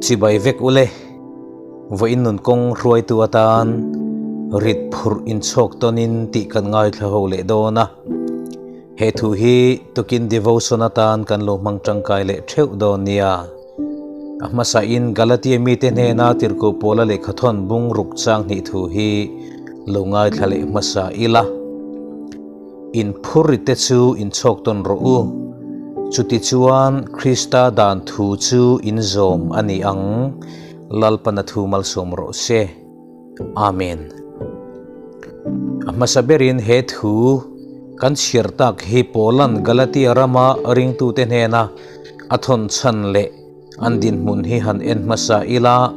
Chibai vek ule, vawiin nun kawng hruaitu atan rit phurh inchhawk tawnin tih kan ngaithla ho leh dawn a. He thu hi tukin devotion atan kan lo hmang tangkai leh theuh dawn nia. A hmasain Galatia mite hnena tirhkoh Paula lehkhathawn bung ruk chang hnih thu hi lo ngaithla leh hmasa ila. In phurrite chu inchhawk tawn rawh u. Chutichuan Krista dan thu chu in zawm a ni ang. Lalpana thu malsawm rawh se. Amen. A hmasa berin he thu kan chhiar tak hi Paula'n Galatia rama ringtute hnena a thawn chhan leh an dinhmun hi han en hmasa ila,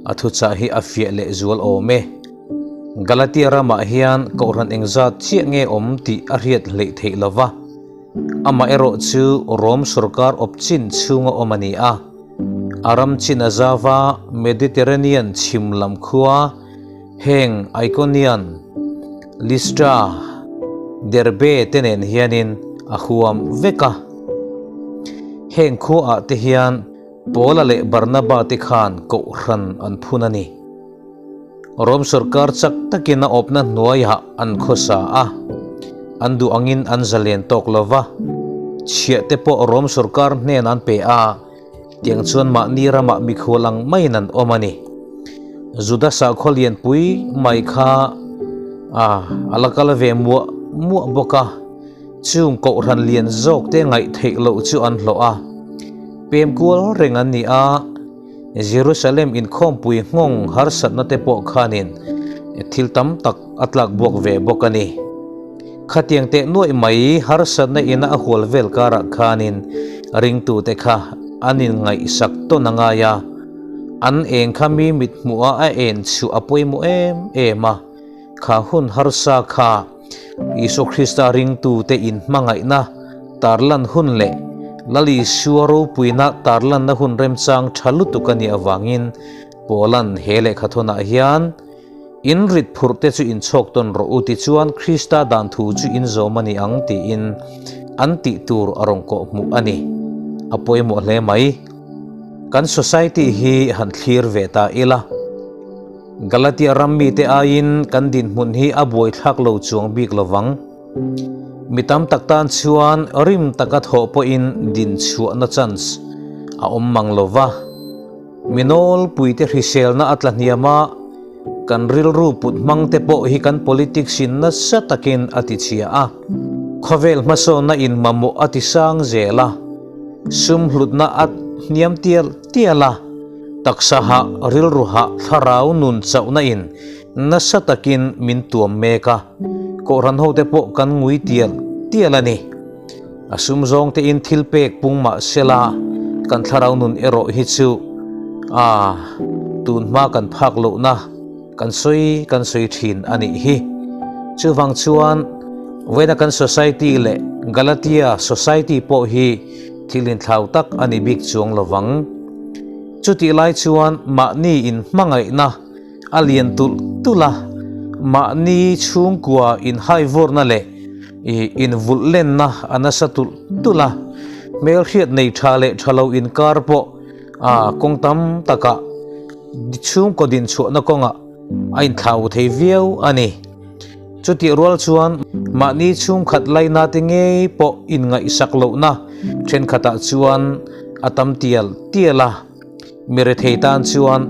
a thuchah hi a fiah leh zual awm e. Galatia ramah hian kohhran engzat chiah nge awm tih a hriat hleih theih lova, amaherawh chu Rom sorkar awp chin chhunga awm a ni a. A ram chin a zava Mediterranean chhim lam khua heng Iconian, Lystra, Derbe te nen hianin a huam vek a. Heng khuaah te hian Paula leh Barnaba te khan kohhran an phun a ni. Rom sorkar chak takin a awpna hnuaiah an khawsa a, an duh angin an zalen tawk lo va, chhiah te pawh Rom sorkar hnen an pe a, tiang chuan mahni ramah mikhual ang maiin an awm a ni. Juda sakhaw lianpui mai kha a a la kal ve muah muah bawk a, chung kohhran lian zawk te ngaih theih loh chu an hlawh a, pem kual reng an ni a. Jerusalem inkhawmpui nghawng harsatna te pawh khanin thil tam tak a tlak buak ve bawk a ni. Khatiang teh nuaih mai harsatna ina a hual vel karah khanin ringtute kha an inngaihsak tawn a ngai a, an eng kha mi mithmuha a en chhuah a pawimawh em em a, kha hun harsa kha Isua Krista ringtute inhmangaihna tarlan hun leh Lal Isua ropuina tarlanna hun remchang tha lutuk a nih avangin Paula'n he lehkhathawnah hian, In rit phurhte chu inchhawk tawn rawh u tichuan Krista dan thu chu in zawm a ni ang tiin an tih tur a rawn kawh hmuh a ni. A pawimawh hle mai. Kan society hi han thlir ve ta ila. Galatia ram mite aiin kan dinhmun hi a buaithlak lo chuang bik lo vang. Mi tam tak tan chuan rim taka thawh pawhin din chhuahna chance a awm mang lo va. Mi nawlpuite hriselna a tla hniam a, kan rilru put hmang te pawh hi kan politics in nasa takin a tichhia a. Khawvel hmasawnna in mamawh a tisang zel a, sum hlutna a hniam tial tial a. Taksa hah, rilru hah, thlarau nun chauhna in nasa takin min tuam mek a, kohhran hote pawh kan ngui tial tial a ni. A sum zawng te in thil pek pung mah sela kan thlarau nun erawh hi chu a tun hma kan phak lohna kan sawi kan sawi thin a nih hi. Chuvang chuan vawiina kan society leh Galatia society pawh hi Thil inthlau tak a ni bik chuang lo vang. Chutih lai chuan mahni inhmangaihna a lian tulh tulh a, mahni chhungkua inhaivawrna leh invulh lenna a nasa tulh tulh a, hmelhriat nei tha leh tha lo inkar pawh kawng tam takah chhungkaw dinchhuahna kawngah a inthlau thei viau a ni. Chutih rual chuan mahni chhungkhat laina te ngei pawh inngaihsak lohna thenkhatah chuan a tam tial tial a, mi rethei tan chuan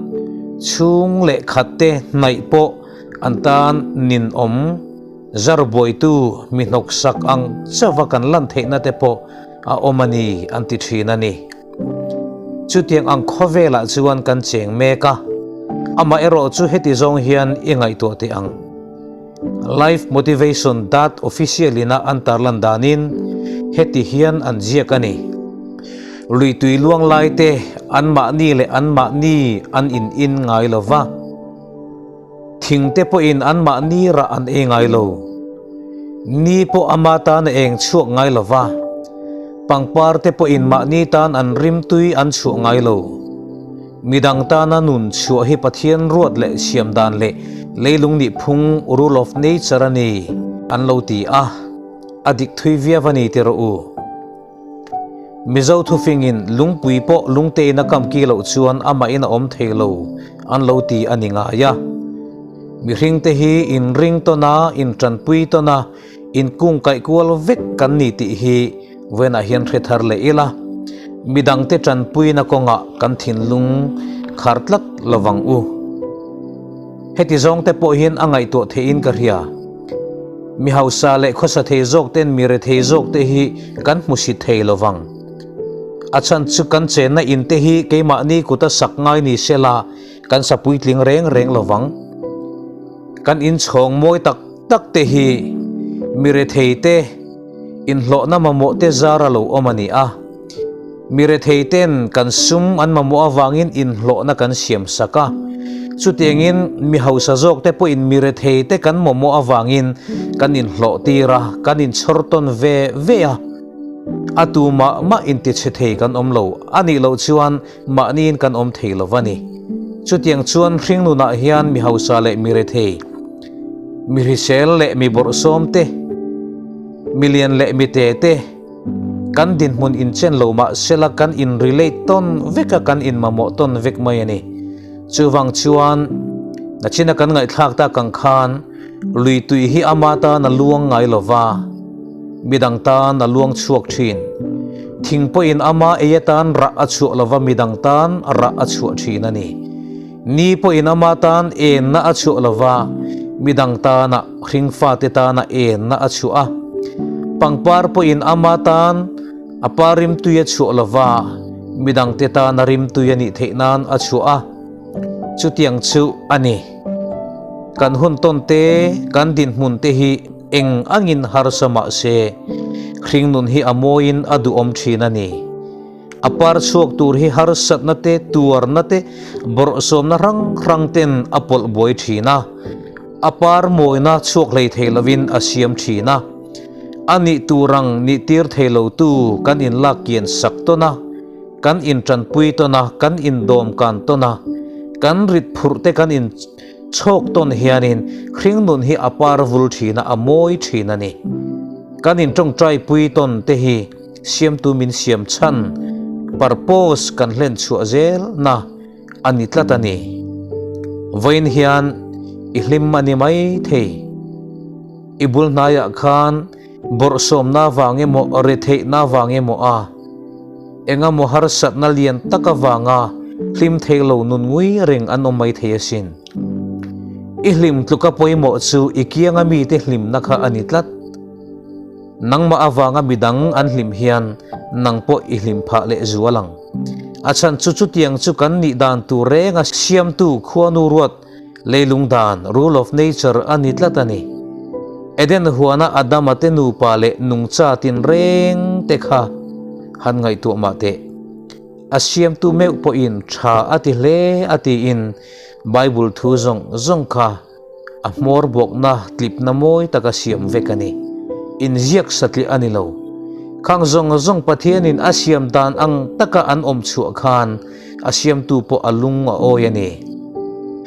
chhung leh khat te hnaih pawh an tan ninawm zar buaitu mi hnawksak ang chauha kan lan theihna te pawh a awm a ni an ti thin a ni. Chutiang ang khawvelah chuan kan cheng mek a, amaherawh chu heti zawng hian i ngaihtuah teh ang. Life Motivation dot official ina an tarlan danin heti hian an ziak a ni, Lui tui luang lai te anmahni leh anmahni an in in ngai lo va, thing te pawhin anmahni rah an ei ngai lo. Ni pawh ama tan a eng chhuak ngai lo va, pangpar te pawhin mahni tan an rimtui an chhuah ngai lo. Midang tana nun chhuah hi Pathian ruat leh siam dan leh leilung nih phung, rule of nature, a ni an lo ti a, a dik thui viau a ni ti rawh u. Mizo thufingin lungpui pawh lungtein a kam ki loh chuan amahin a awm thei lo an lo ti a ni ngai a. Mihringte hi inring tawn a, intanpui tawn a, inkungkaih kual vek kan ni tih hi vawiinah hian hre thar leh ila, midangte tanpuina kawngah kan thinlung khar tlat lovang u. Heti zawngte pawh hian a ngaihtuah theihin ka hria. Mi hausa leh khawsa thei zawk ten mi rethei zawk te hi kan hmusit thei lovang. A chhan chu kan chenna in te hi keimahni kuta sak ngai ni sela kan sa puitling reng reng lovang. Kan inchhawng mawi tak tak te hi mi rethei te inhlawhna mamawh te zar a lo awm a ni a. Mi rethei ten kan sum an mamawh avangin inhlawhna kan siam sak a. Chutiangin mi hausa zawk te pawhin mi rethei te kan mamawh avangin kan inhlawh tir a, kan inchhawr tawn ve ve a. A tu mah mah intichhe thei kan awm lo a nih loh chuan mahniin kan awm thei lo va ni. Chutiang chuan hringnunah hian mi hausa leh mi rethei, mi hrisel leh mi bawrhsawm te, mi lian leh mi te te, Kan dinhmun inchen lo mah sela kan in relate tawn vek a, kan in mamawh tawn vek mai a ni. Chuvang chuan nachina kan ngaihthlak tak ang khan lui tui hi ama tan a luang ngai lo va, midang tan a luang chhuak thin. Thing pawhin ama ei atan rah a chhuah lo va, midang tan rah a chhuah thin a ni. Ni pawhin ama tan enna a chhuah lo va, midang tana hringfate tana enna a chhuah a. Pangpar pawhin ama tan a pa rimtui a chhuah lo va, midangte tana rimtui a nih theih nan a chhuah a. Chutiang chu a ni. Kan hun tawn te, kan dinhmun te hi eng angin harsa mah se, hringnun hi a mawiin a duhawm thin a ni. A par chhuak tur hi harsatna te, tuarna te, bawrhsawmna hrang hrang ten a pawlh buai thin a. A par mawina chhuak hlei thei lovin a siam thin a. A nih tur ang nih tir thei lotu kan inlak kian sak tawn a, kan intanpui tawn a, kan indawmkan tawn a, kan rit phurh te kan inchhawk tawn hianin hringnun hi a par vul thin a, a mawi thin a ni. Kan intawngtaipui tawn te hi. Siamtu min siam chhan, purpose, kan hlen chhuah zel na a ni tlat a ni. Vawiin hian i hlim a ni mai thei. I bul hnaiah khan bawrhsawmna vang emaw retheihna vang emaw a engemaw harsatna lian tak avanga hlim thei lo nun ngui reng an awm mai thei asin. I hlim tluka pawimawh chu i kianga mite hlimna kha a ni tlat. Nangmah avanga midang an hlim hian nang pawh i hlim phah leh zual ang. A chhan chu chutiang chu kan nih dan tur renga siamtu khuanu ruat leilung dan, rule of nature, a ni tlat a ni. Eden huana Adama te nupa leh nungcha tinreng te kha han ngaihtuah mah teh. A siamtu meuh pawhin tha a ti hle a tiin Bible thu zawng zawng kha A hmawr bawkna tlipna mawi taka siam vek a ni. Inziak satliah a ni lo. Khang zawng zawng Pathianin a siam dan ang taka an awm chhuah khan a siamtu pawh a lung a awi a ni.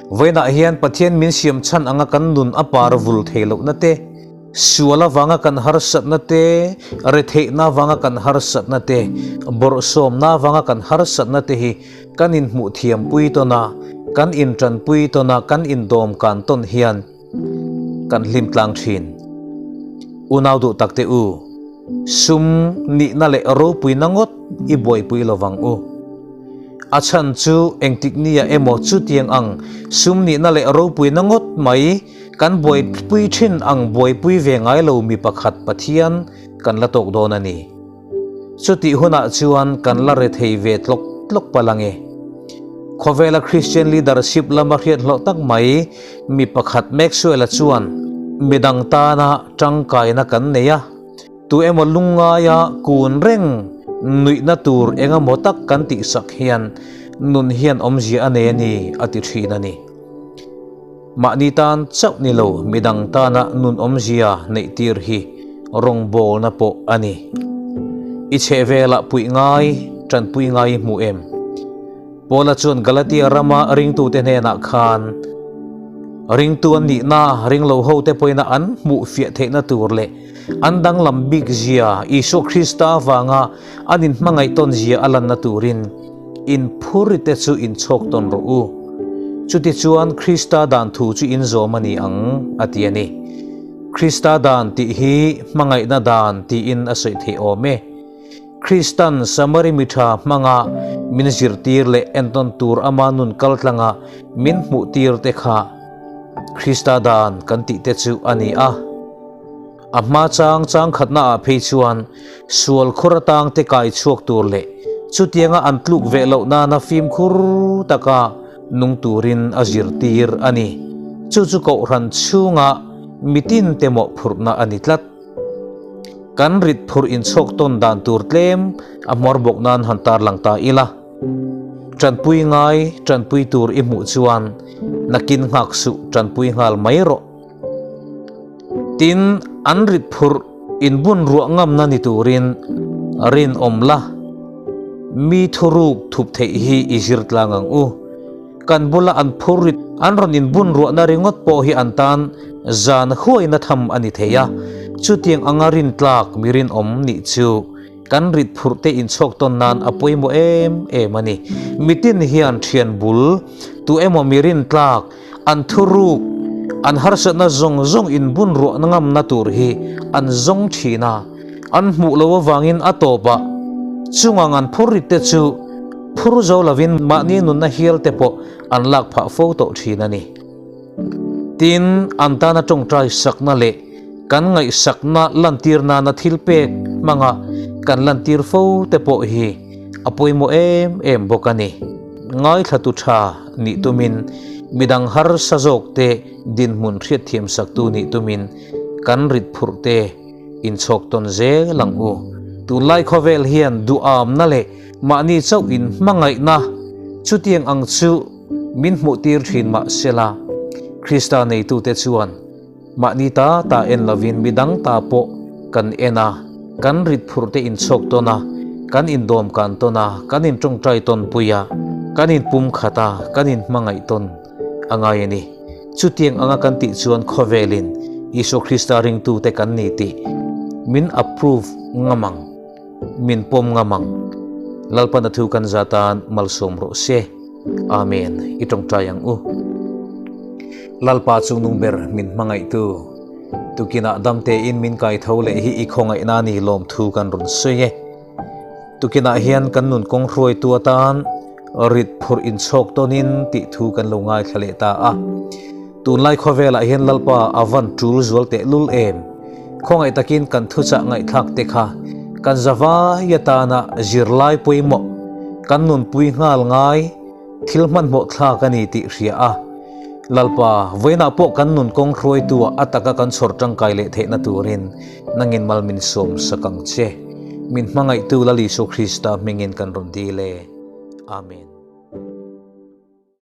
Vawiinah hian Pathian min siam chhan anga kan nun a par vul thei lohna te, sual avanga kan harsatna te, retheihna avanga kan harsatna te, bawrhsawmna avanga kan harsatna te hi Kan inhmuh thiampui tawn a, kan intanpui tawn a, kan indawmkan tawn hian kan hlim tlang thin. Unau duh tak te u, sum nihna leh ropuina ngawt i buaipui lovang u. A chhan chu engtik nia emaw chutiang ang sum nihna leh ropuina ngawt mai kan buaipui thin ang buaipui ve ngai lo mi pakhat Pathian kan la tawk dawn a ni. Chutih hunah chuan kan la rethei ve tlawk tlawk palh ang e. Khawvela Christian leadership lama hriat hlawh tak mai mi pakhat Maxwell-a chuan midang tana tangkaina kan nei a, tu emaw lungngaia kun reng nuihna tur engemaw tak kan tihsak hian nun hian awmzia a nei a ni a ti thin a ni. Mahni tan chauh ni lo midang tana nun awmzia neih tir hi rawngbawlna pawh a ni. I chhehvelah puih ngai, tanpui ngai i hmu em? Paula chuan Galatia rama ringtute hnenah khan ringtu an nihna ringlo hote pawhin an hmuh fiah theihna tur leh an danglam bik zia, Isua Krista avanga an inhmangaih tawn zia a lanna turin in phurrite chu inchhawk tawn rawh u. Chutichuan Krista dan thu chu in zawm a ni ang, a ti a ni. Krista dan tih hi hmangaihna dan tiin a sawi theih awm e. Kristan Samari mi tha hmanga min zirtir leh entawn tur ama nun kaltlanga min hmuhtir te kha Krista dan kan tih te chu a ni a. A hma chang chang khatna ah phei chuan sual khur atang te kai chhuak tur leh chutianga an tluk ve loh nana fimkhur taka nung turin a zirtir a ni. Chu chu Kohhran chhunga mitin te mawhphurhna a ni tlat. Kan rit phurh inchhawk tawn dan tur tlem a hmawr bawk nan han tarlang ta ila. Tanpui ngai tanpui tur i hmuh chuan nakin nghak suh tanpui nghal mai rawh. Tin, an rit phurh inbun ruah ngamna ni turin rinawm la, mi thuruk thup theih hi i zir tlang ang u. Kan bula an phur rit an rawn inbun ruahna ringawt pawh hi an tan zan huaina tham a ni thei a, chutiang anga rintlak mi rinawm nih chu kan rit phurh te inchhawk tawn nan a pawimawh em em a ni. Mitin hian thian bul tu emaw mi rintlak an thuruk an harsatna zawng zawng inbun ruahna ngamna tur hi an zawng thin a, an hmuh loh avangin a tawpah chungang an phur rit te chu Phur zo lovin mahni nunna hial te pawh an lak phah fo tawh thin a ni. Tin, an tana tawngtai sakna leh kan ngaihsakna lantir nana thil pek hmanga kan lantir fo te pawh hi a pawimawh em em bawk a ni. Ngaithlatu tha nih tumin midang harsa zawk te dinhmun hriatthiam saktu nih tumin kan rit phurh te inchhawk tawn zel ang u. Tunlai khawvel hian duhamna leh Mahni chauh in hmangaihna chutiang ang chu min hmuhtir thin mah sela, Krista neitute chuan mahni ta ta en lovin midang ta pawh kan en a, kan rit phurhte inchhawk tawn a, kan indawmkan tawn a, kan intawngtai tawn pui a, kan inpumkhat a, kan inhmangaih tawn a ngai a ni. Chutiang anga kan tih chuan khawvelin Isua Krista ringtute kan ni tih min approve ngam ang. Min pawm ngam ang. Lalpan a thu kan za tan malsawm rawh se. Amen. I tawngtai ang u. Lalpa chungnung ber min hmangaihtu, tukinah damte in min kai tho leh hi i khawngaihna ni lawm thu kan rawn sawi e. Tukinah hian kan nun kawng hruaitu atan rit phurh inchhawk tawnin tih thu kan lo ngaithla leh ta a. Tunlai khawvelah hian Lalpa a van tul zual teh lul em? Khawngaih takin kan thuchah ngaihthlak te kha kan zavai atana zirlai pawimawh, kan nunpui nghal ngai thil hmanhmawh thlak a ni tih hria a. Lalpa, vawiinah pawh kan nun kawng hruaitua a taka kan chhawr tangkai leh theihna turin nangin mal min sawm sak ang che. Min hmangaihtu Lal Isua Krista hmingin kan rawn dil e. Amen.